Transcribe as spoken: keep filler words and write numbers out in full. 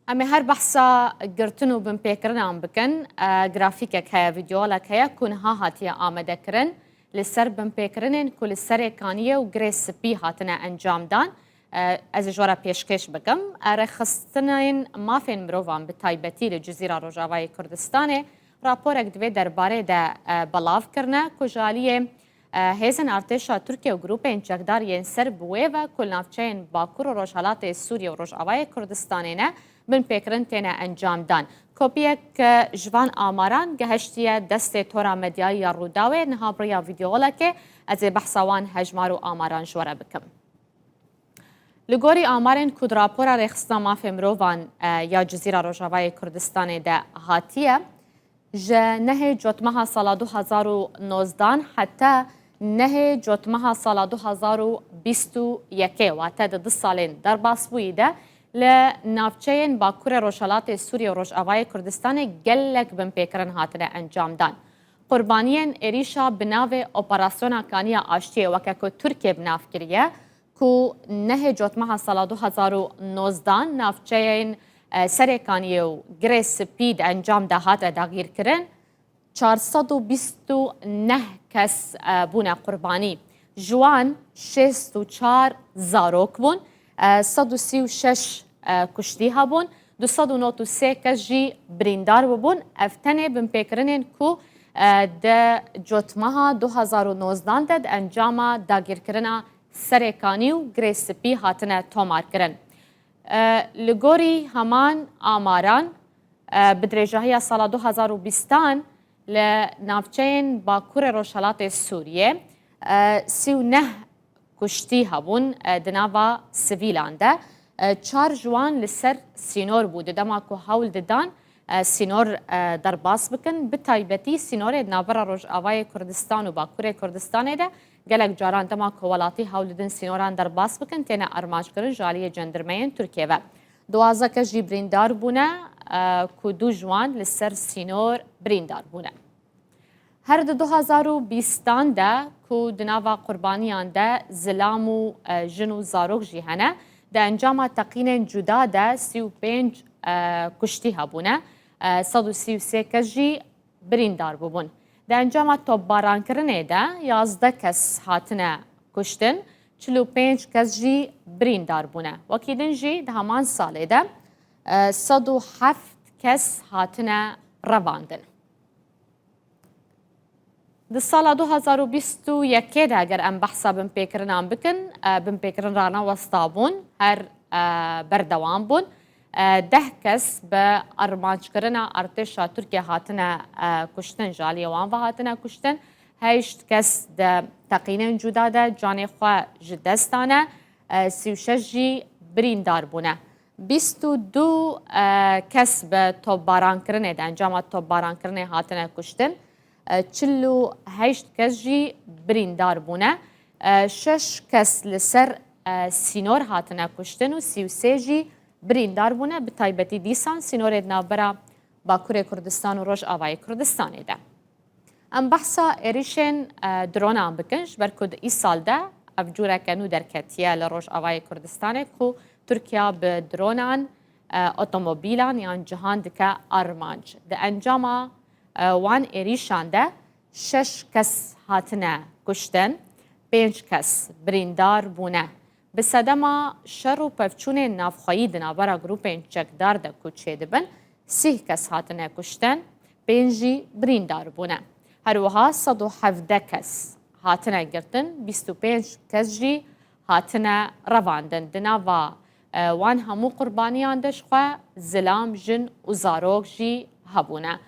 Em ê her behsa girtin û binpêkirinan bikin. E, grafîkek heye, vîdeolek heye ku niha hatiye amadekirin. Li ser binpêkirinên ku li Serê Kaniyê û Girê Spî hatine encamdan. E, ez ê ji we re pêşkêş bikim. E, rêxistinên mafên mirovan bi taybetî li Cizîra Rojavayê Kurdistanê raporek di vê derbarê de, e, belav kirine ku ji aliyê, e, hêzên artêşa Tirkiye û grûpên çekdar yên ser bi wê ve ku li navçeyên Bakur û Rojhelatê Sûriye û Rojavayê Kurdistanê ne, binpêkirin têne encamdan. Kopiyek, e, ji van amaran gehiştiye destê tora medyayî ya Rûdawê, niha bi riya vîdeolekê ez ê behsa wan hejmar û amaran ji we re bikim. Li gorî amarên ku di rapora Rêxistina Mafê Mirovan, e, ya Cizîra Rojavayê Kurdistanê de hatiye, ji nehê Cotmeha sala du hezar û nozdan heta nehê Cotmeha sala du hezar û bîst û yekê, wate di du salên derbasbûyî de, li navçeyên Bakurê Rojhelatê Sûriye û Rojavayê Kurdistanê gelek binpêkirin hatine encamdan. Qurbaniyên êrîşa bi navê Operasyona Kaniya Aştiyê, weke ku Tirkiye bi nav kiriye, ku nehê Cotmeha sala du hezar û nozdan navçeyên, e, Serê Kaniyê û Girê Spî di encam de hate dagîrkirin, çar sed û bîst û neh kes, e, bûne qurbanî. Ji wan şêst û çar zarok bûn, e, sed û sî û şeş, e, kuştî hebûn, du sed û nod û sê kes jî birîndar bûbûn. Ev tenê binpêkirinên ku, e, di Cotmeha du hezar û nozdan de di encama dagîrkirina Serê Kanî û Girê Spî hatine tomarkirin. E, li gorî heman amaran, e, bi dirêjahiya sala du hezar û bîstan li navçeyên Bakurê Rojhelatê Sûriyê, e, sî û neh kuştî hebûn, e, di nava sivîlan de. E, çar ji wan li ser sînor bû. Di dema ku hewl didan, e, sînor, e, derbas bikin, bi taybetî sînorê di navbera Rojavayê Kurdistan û Bakurê Kurdistanê de gelek caran dema ku welatî hewl didin sînoran derbas bikin, têne armanckirin ji aliyê cendirmeyên Tirkiye ve. Duwazdeh kes jî birîndar bûne, e, ku du ji wan li ser sînor birîndar bûne. Her di du hezar û bîstan de ku di nava qurbaniyan de zilam û, e, jin û zarok jî hene, di encama teqînên cuda de sî û pênc, e, kuştî hebûne, e, sed û sî û sê kes jî birîndar bûbûn. Di encama topbarankirinê de yazdeh kes hatine kuştin, çil û pênc kes jî birîndar bûne. Wekî din jî di heman salê de, e, sed û heft kes hatine revandin. Di sala du hezar û bîst û yekê de eger em behsa binpêkirinan bikin, e, binpêkirin ranewestabûn, her, e, berdewam bûn. E, deh kes bi armanckirina artêşa Tirkiye hatine, e, kuştin, ji aliyê wan ve hatine kuştin. Heşt kes di teqînên cuda de canê xwe ji dest dane, e, sî û şeş jî birîndar bûne. Bîst û du, e, kes bi topbarankirinê de, encama topbarankirinê hatine kuştin. E, çil û heşt kes jî birîndar bûne. E, şeş kes li ser, e, sînor hatine kuştin û sî û sê jî birîndar bûne, bi taybetî dîsan sînorê di navbera Bakurê Kurdistan û Rojavayê Kurdistanê de. Em behsa êrîşên, e, dronan bikin, ji ber ku di îsal de ev cureke nû derketiye li Rojavayê Kurdistanê ku Tirkiye bi dronan, e, otomobîlan yan cihan dike armanc. Di encama, e, wan êrîşan de şeş kes hatine kuştin, pênc kes birîndar bûne. Bi sedema şer û pevçûnên navxweyî di navbera grûpên çekdar de ku çêdibin, sîh kes hatine kuştin, pênc jî birîndar bûne. Her wiha sed û hevdeh kes hatine girtin, bîst û pênc kes jî hatine revandin. Di nava, e, wan hemû qurbaniyan de ji xwe zilam, jin û zarok jî hebûne.